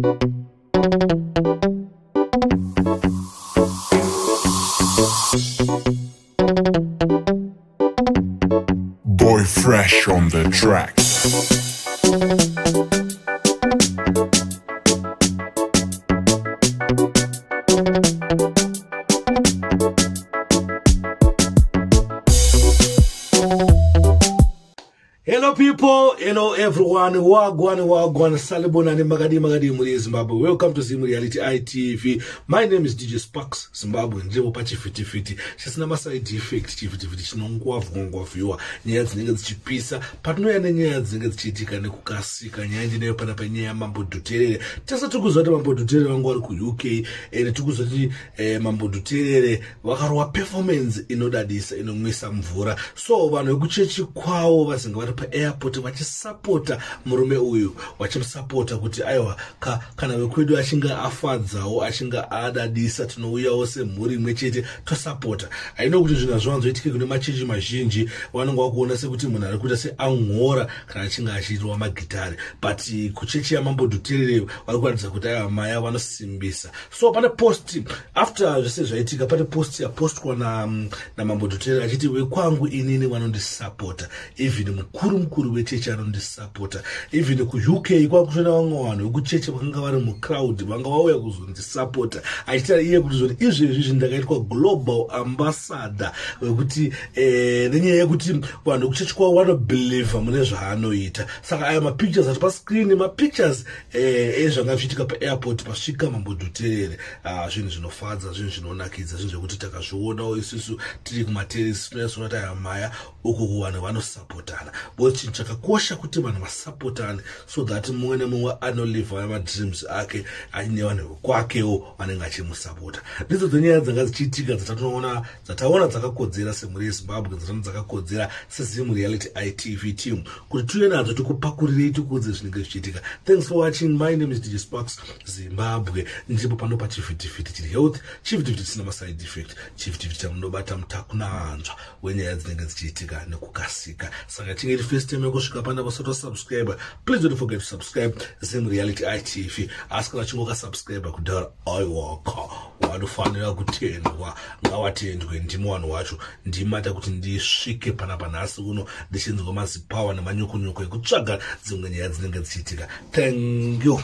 Boy Fresh on the track. Hello people, hello everyone. Wagwan, wagwan, salibonani, makadii, makadii muri Zimbabwe. Welcome to Zim Reality ITV. My name is DJ Sparks Zimbabwe. Ndiripo pachifitifiti chisina maside effect, chifitifiti chinongwavhongwavhiwa nyaya dzinenge dzichipisa patinouya nenyaya dzinenge dzichiitika nekukasika. Nyaya ndinayo panapa nyaya yaMambo Dhuterere. Tese tiri kuziva kuti Mambo Dhuterere vanga vari kuUK, ende tiri kuziva kuti Mambo Dhuterere vakarova performance inodadisa, inonwisa mvura. So vanhu vekuchechi kwavo vazinge vari paairport vachisapota murume uyu, vachimusapota kuti aiwa kana vekwedu achinge afadzawo, achinge adadisa, tinouyawo semhuri imwe chete tosapota. Haino kuti zvinhu hazviwanzoitike kune machechi mazhinji, vanonge vakuona sekuti munhu ari kuita seangora kana achinge achirova magitare, but kuchechi yaMambo Dhuterere vari kuratidza kuti aiwa, maya vanosimbisa. So pane post after zvese zvaitika, pane post yapostwa naMambo Dhuterere achiti wekwangu inini vanondisapota, even mukuru mukuru wechechi anondisapota, even kuUK kwakutoona vamwe vanhu vekuchechi vakanga vari mucrowd vanga vauya kuzondisapota, achitaura iye kuti zvoti izvezvi izvi ndakaitwa global ambassador wekuti nenyaya yekuti vanhu vekuchechi kwavo vanobhelievha mune zvaanoita. Saka aya mapictures ati pascreen, mapictures ezvanga zvichiitika paairport pasvika Mambo Dhuterere. Zvinhu zvinofadza, zvinhu zvinonakidza, zvinhu zvekuti takazvionawo isusu tiri kumateresi, tinonyatsoona kuti aya maya uku kuvanhu vanosapotana, because chinhu chakakosha kuti vanhu vasapotane so that mumwe nemumwe anolivha madreams ake aine vanhu vekwakewo vanenge achimusapota. Ndidzo dzenyaya dzanga dzichiitika dzatatoona, dzataona dzakakodzera semhuri yeZimbabwe, dzataona dzakakodzera seZim Reality ITV team kuti tiuye nadzo, tikupakurirei, tikuudze zvinenge zvichiitika. Thanks for watching. My name is DJ Sparks Zimbabwe. Ndiripo pano pachivhitivhiti chiri health, chivhitivhiti chisina maside effect, chivhitivhiti chamunobata mutakunanzva wenyaya dzinenge dzichiitika nekukasika. Saka chinge iri first time yekusvika panapa usati wasubscribe, please don't forget to subscribe Zim Reality ITV. Asi kana chinge wakasubscribe kudhara, aiwaka, vanofanira kutendwa, ngawatendwe. Ndimi vanhu wacho, ndimata kuti ndisvike panapa nhasi uno ndichinzwa mazipawa nemanyukunyuku ekutsvaga dzimwe nyaya dzinenge dzichiitika. Thank you.